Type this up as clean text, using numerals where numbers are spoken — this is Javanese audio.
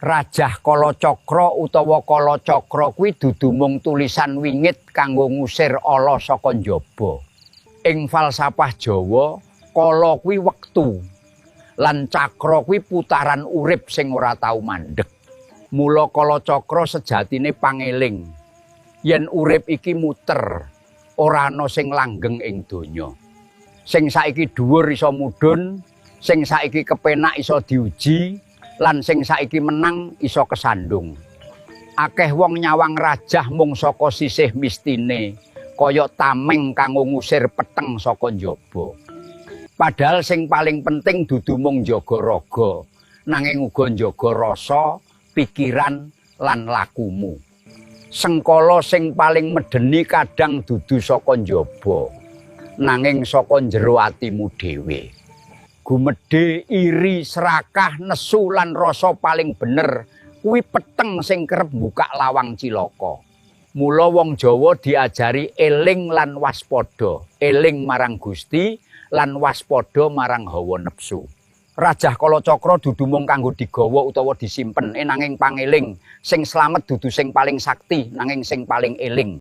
Rajah Kalacakra utawa Kalacakra kuwi dudu mung tulisan wingit kanggo ngusir ala saka njaba. Ing falsafah Jawa, kala kuwi wektu lan cakra kuwi putaran urip sing ora tau mandheg. Mula Kalacakra sejatine pangeling yen urip iki muter, ora ana sing langgeng ing donya. Sing saiki dhuwur iso mudhun, sing saiki kepenak iso diuji, lan sing saiki menang iso kesandung. Akeh wong nyawang rajah mung saka sisih mistine, kaya tameng kanggo ngusir peteng saka njaba. Padahal sing paling penting dudu mung njaga raga, nanging uga njaga rasa, pikiran, lan lakumu. Sengkala sing paling medeni kadang dudu saka njaba, nanging saka njero atimu dhewe. Gumedhe, iri, serakah, nesu lan rasa paling bener kuwi peteng sing kerep mbukak lawang cilaka. Mula wong Jawa diajari eling lan waspada, eling marang Gusti lan waspada marang hawa nepsu. Rajah Kalacakra dudu mung kanggo digawa utawa disimpen, nanging pangeling sing slamet dudu sing paling sakti, nanging sing paling eling.